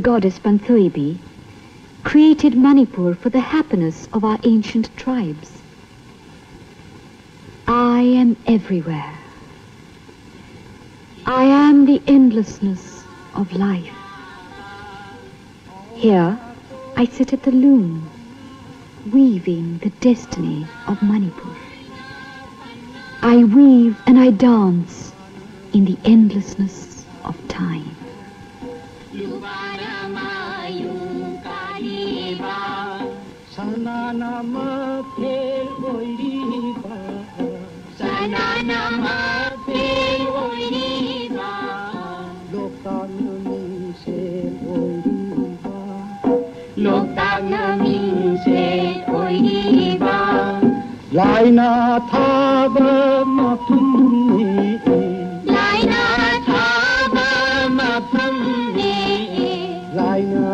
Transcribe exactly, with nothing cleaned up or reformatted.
Goddess Panthoibi created Manipur for the happiness of our ancient tribes. I am everywhere. I am the endlessness of life. Here I sit at the loom, weaving the destiny of Manipur. I weave and I dance in the endlessness of time. Sanana ma phel oiriba. Sanana ma phel oiriba. Loktak na mingsel oiriba. Loktak na mingsel oiriba. Laina thaba mafamni. Laina thaba mafamni. Laina